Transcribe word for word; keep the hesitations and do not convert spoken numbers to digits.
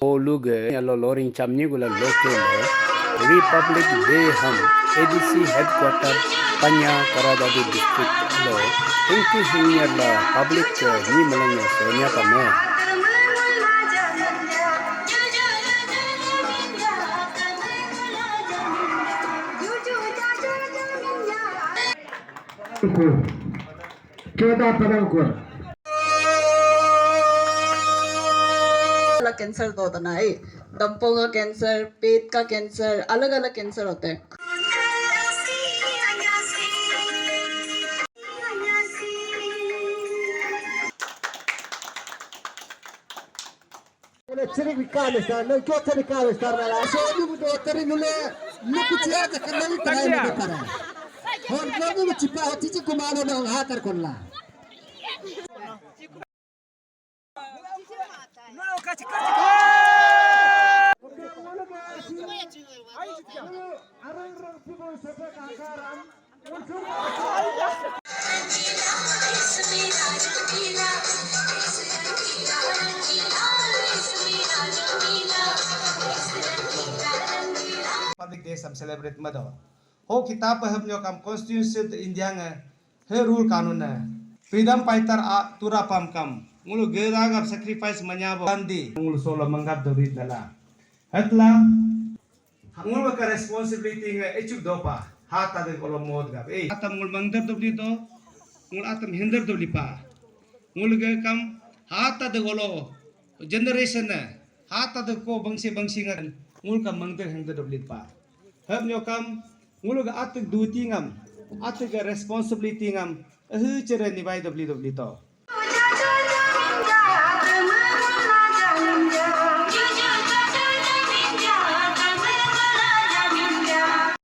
O luge yalo loring chamni gula loke lo Republic Day ham A D C headquarter Panya Kra Daadi district lo tengku hingyar la public ke ni melengnya sonya pame. Keda Padangkur. अलग कैंसर तो होता ना, ए, डंपों का कैंसर, पेट का कैंसर, अलग-अलग कैंसर होते हैं। Nule chirik ni kami star, nang kyo tani kami star nala. So ni bu do tari nule, ni kuchia ta kanali tani ni para. Hon ko ni chipa hoti chi kumano nang hatar kolla. Public Day sam celebrate mado. Ho kitab hab nyokam Constitution India nge he rule kanun ne. Freedom fighter a tura pam kam. Ngulu geda gap sacrifice manyabo Gandhi. Ngulu solo manggap dobit dala. Hetla ngulu ka responsibility nge echuk dopa. Hata de kolo mod gap. Eh, atam ngul mangder dobli do. Ngul atam hinder dobli pa. Ngul ge kam hata de kolo generation ne. Hata de ko bangsi bangsi ngan. Ngul ka mangder hinder dobli pa. Hab nyokam ngulu ga atuk duty ngam, atuk ga responsibility ngam, ahu chere nibai dobli dobli to.